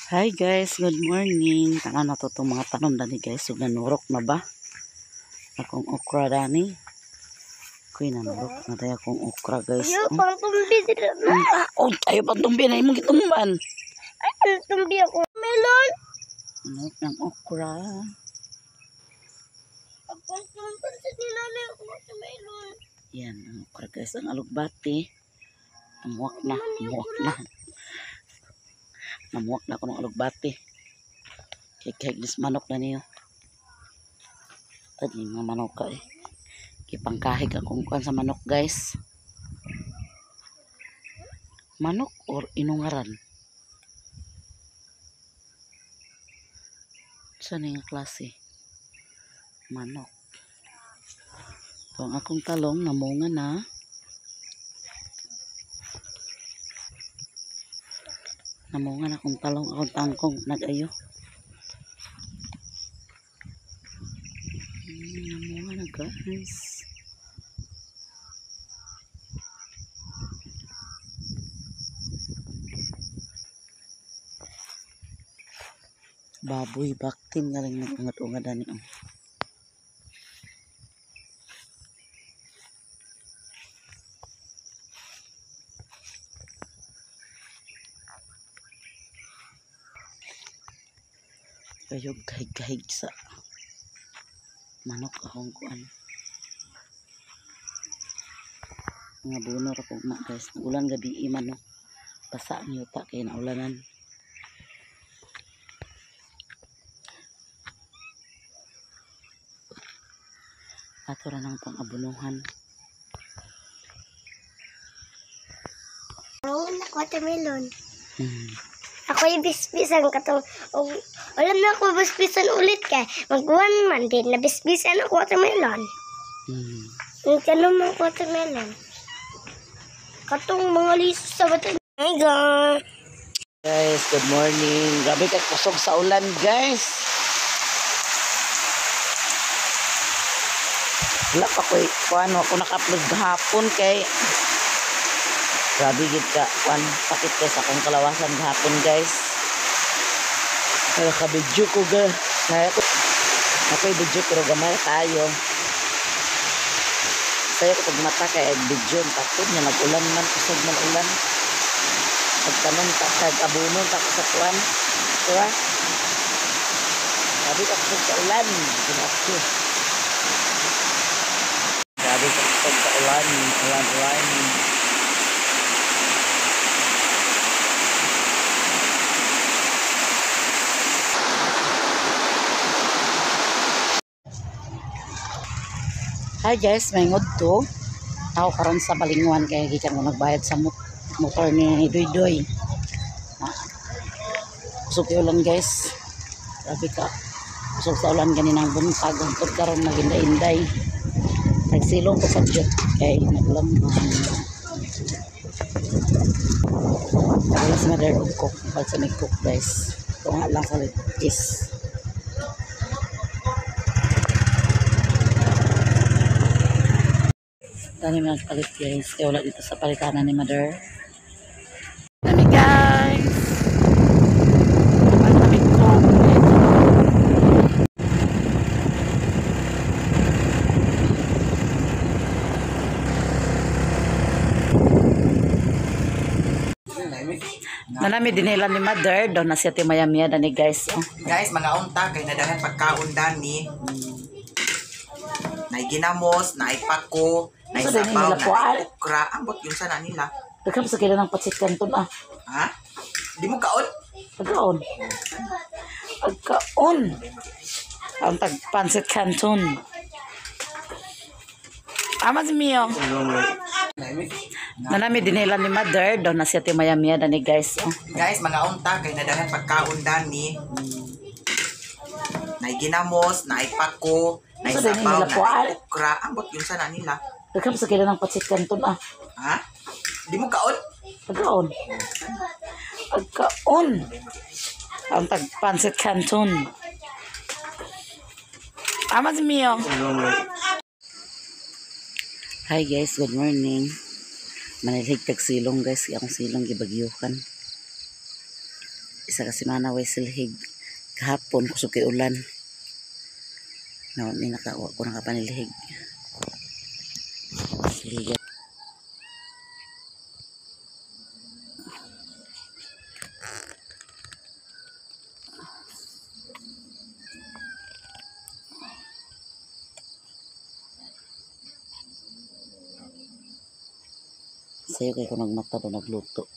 Hi guys, good morning. Tanaw na to itong mga tanom dani guys. So nanurok na ba? Akong okra dani. Kuy, nanurok na tayo akong okra guys. Ayaw, pang tumbi dito na. Oh, tayo pang tumbi na imong gitumban. Ay, ang tumbi ako. Melon. Nanurok ng okra. Ako tumban sa nilalay ako sa melon. Yan, ang okra guys. Ang alugbati. Namuwak na, namuwak na. Namuwak na ako ng alugbati. Kay kahig manok na niyo. Tadi mga manok ka eh. Kipangkahig akong kuan sa manok guys. Manok or inungaran? Saan nga klase? Manok. Ito ang akong talong, namunga na. Namunga na akong talong, akong tangkong, nag-ayo. Namunga na guys. Baboy, baktin nga lang nag-ungat-ungat dani. Oh. Kayog kahig-kahig sa manok akong kuan. Mga buno ra ko ma guys. Ulan gabi manok. Basa ang yuta kay naulanan. Ato ra nang pang-abunuhan. Ako na watermelon. Hmm. Ako bisbisan katong og alam na ako bisbisan ulit kay magkuan man din na bisbisan ako watermelon. Ang tanong mo watermelon. Katong mga liso sa watermelon. Hi guys. Guys, good morning. Grabe ka kusog sa ulan, guys. Wala pa ko'y kuan, ako naka-upload gahapon kay grabe gid ka kuan, sakit kay sa akong kalawasan gahapon, guys. Kaya ka-video ko ga. Kaya ko ako'y video pero gamay kayo. Sayo ko pag mata kay ag video takot niya nag-ulan man, kusog man ulan. Pagtanom ta kag abono ta ko sa kuan. Diba? Grabe ka kusog sa ulan. Grabe. Grabe ka kusog sa ulan. Ulan, ulan. Hi guys, may ngudto. Ako karon sa Balinguan kay gikan ko nagbayad sa motor ni Doy Doy. Kusog kay ulan guys. Grabe ka. Kusog sa ulan ganinang buntag. Hangtod karon maginday-inday. Nagsilong ko sa jut kay nagulam man. Wala si mother og cook. Pag sa may cook guys. Ito nga lang sa is. Dami mga nagpalit guys. Kaya wala dito sa palitanan ni mother. Dami guys! Ang dami ko. Nanami dinilan ni mother. Doon na siya timayamiya dani guys. Oh. Guys, mga unta kay nadahan pagkaon dani. Nay ginamos, nay pako, nay So, dani sabaw, nila kuan? nay okra. Ambot yun sana nila. Daghan sa kila ng patsit kanton ah. Ha? Di mo kaon? Pagkaon. Pagkaon. Ang tag pansit canton. Amas mio. Nanami dinilan ni mother. Doon na siya timayamiya dani guys. Oh. Guys, mga unta kay nadahan pagkaon dani. Nay ginamos, nay pako, nay So, dani sabaw, nila kuan? nay okra. Ambot yun sana nila. Daghan sa kila ng patsit canton ah. Ha? Di mo kaon? Pagkaon. Pagkaon. Ang tag pansit canton. Amas mio. Hi guys, good morning. Manilhig tag silong guys, akong silong gibagyukan. Isa ka semana way silhig. Kahapon kusog kay ulan. Na ni naka wa ko nakapanilhig. Silhigan. Sayo kay ko nagmata do nagluto.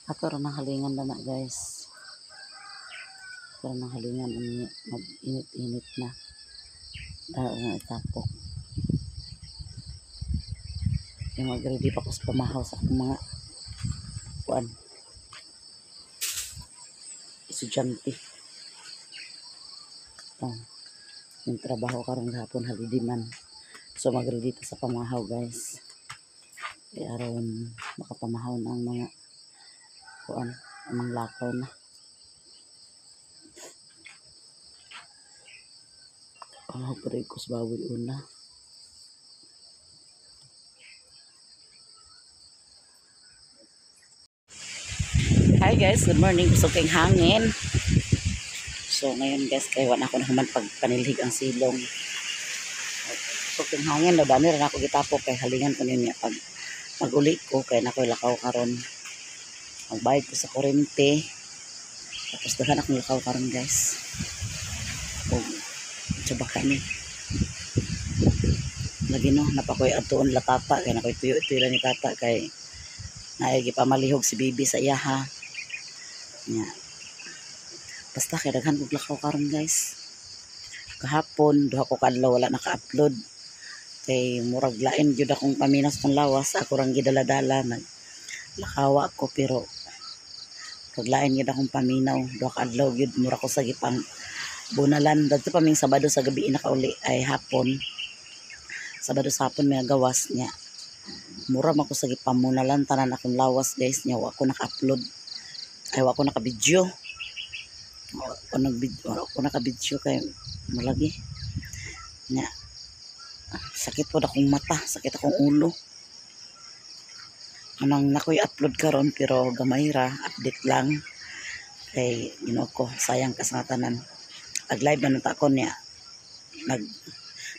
Ato ra nang halingan na na, guys. Ato ra nang halingan unya mag-init-init na. Dara na itapok. Yung mag-ready pa ko sa pamahaw sa akong mga kuan estudyante. Oh, yung trabaho karon gahapon holiday man. So mag-ready ta sa pamahaw, guys. Kaya aron makapamahaw na ang mga kuan, ang lakaw na. Pamahaw pa rin ko sa bawi una. Hi guys, good morning. Gusto kayong hangin. So ngayon guys, kay wala ako na human pagpanilhig ang silong. Gusto kayong hangin, no, dami rin ako gitapok kay halingan ko niya pag maguli ko kay nakoy lakaw karon. Magbayad ko sa kuryente. Tapos daghan akong lakaw karon, guys. Og tsaba ni. Lagi no, napakoy adtuon la tata kay nakoy tuyo-tuyo ni tata kay naay gipamalihog si bibi sa iyaha. Nya. Basta kay daghan kog lakaw karon, guys. Kahapon duha ko kadlaw wala naka-upload kay murag lain gyud akong paminas kong lawas, ako rang gidala-dala nag lakawa ko pero murag lain gyud akong paminaw duha ka adlaw gyud mura ko sa gipang bunalan. Dadto pa ming Sabado sa gabi nakauli ay hapon. Sabado sa hapon may gawas niya. Mura man ko sa gipamunalan tanan akong lawas, guys, niya wa ko naka-upload ay wa ko naka-video. Wa ko nag-video, wa ko naka-video kay malagi nya sakit pod akong mata, sakit akong ulo. Anang nakoy upload karon pero gamay ra, update lang kay Ginoo ko, sayang ka sa tanan. Ag live man ta ko niya nag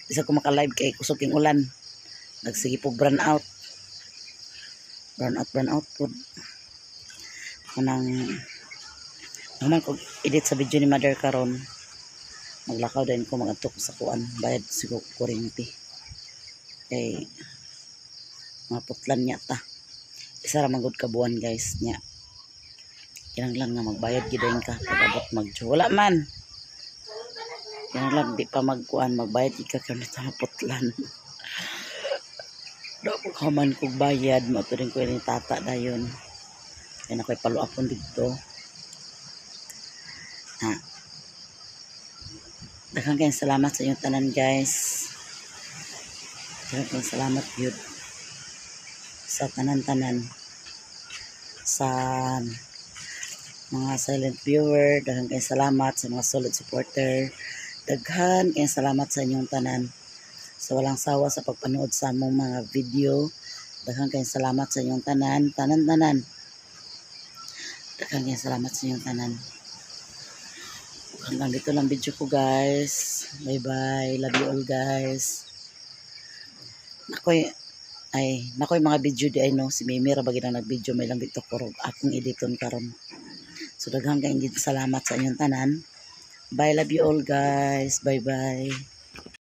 bisa ko maka-live kay kusog king ulan, nagsige po brown out, brown out, brown out pod. Kanang naman ko edit sa video ni mother karon, maglakaw din ko, magadto ko sa kuan, bayad siguro kuryente kay maputlan niya ta isa ra man gud ka buwan, guys, nya kinahanglan nga magbayad gid ka pag abot mag wala man kinahanglan di pa magkuan, magbayad gid ka kay maputlan. Do ko man kog bayad mo to din ko ni tata dayon kay nakoy paluapon didto ha. Daghang kayong salamat sa inyong tanan, guys. Daghang kayong salamat gyud sa tanan-tanan, sa mga silent viewer, daghang kayong salamat sa mga solid supporter. Daghan kayong salamat sa inyong tanan sa walang sawa sa pagpanood sa among mga video. Daghan kayong salamat sa inyong tanan, tanan-tanan. Daghan kayong salamat sa inyong tanan. Hanggang dito lang video ko, guys. Bye bye. Love you all, guys. Nakoy ay nakoy mga video di ay no, si Mimi ra ba gid ang nag-video, may lang dito ko akong editon karon. So daghang kayong salamat sa inyong tanan. Bye, love you all, guys. Bye bye.